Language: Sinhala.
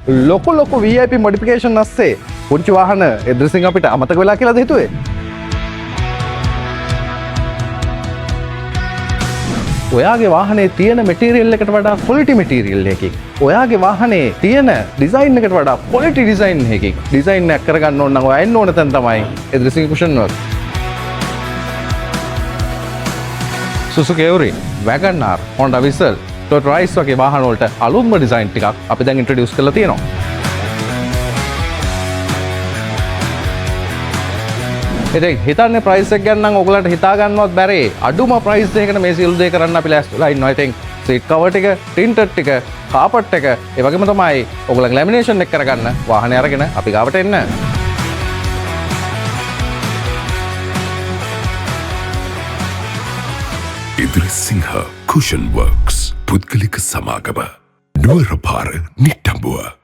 ලොකු ලොකු VIP මොඩිෆිකේෂන් අස්සේ පුංචි වාහන එදිරිසිංහ අපිට අමතක වෙලා කියලාද හිතුවේ? ඔයාගේ වාහනේ තියෙන මෙටීරියල් එකට වඩා ක්වොලිටි මෙටීරියල් එකකින්, ඔයාගේ වාහනේ තියෙන ඩිසයින් එකට වඩා ක්වොලිටි ඩිසයින් එකකින් ඩිසයින් එකක් කරගන්න ඕන නම් ඔයා එන්න ඕන තැන තමයි Edirisinghe cushion work. Suzuki Every, Wagon R, Honda Vezel, Toyota Raize වගේ වාහන වලට අලුත්ම ඩිසයින් ටිකක් අපි දැන් ඉන්ට්‍රොඩියුස් කරලා තියෙනවා. ඉතින් හිතන්නේ ප්‍රයිස් එක ගැන නම් ඔයගලන්ට හිතා ගන්නවත් බැරි. අඩුම ප්‍රයිස් එකකට මේ සියලු දේ කරන්න අපි ලෑස්ති වෙලා ඉන්නවා. ඉතින් සීට් කවර් ටික, ටින්ටඩ් ටික, කාපට් එක, ඒ වගේම තමයි ඔයගලන් ලැමිනේෂන් එක කරගන්න වාහනේ අරගෙන අපි ගාවට එන්න. ඉදිරිසිංහ කුෂන් වර්ක්ස් පුද්ගලික සමාගම, නුවර පාර, නිට්ටඹුව.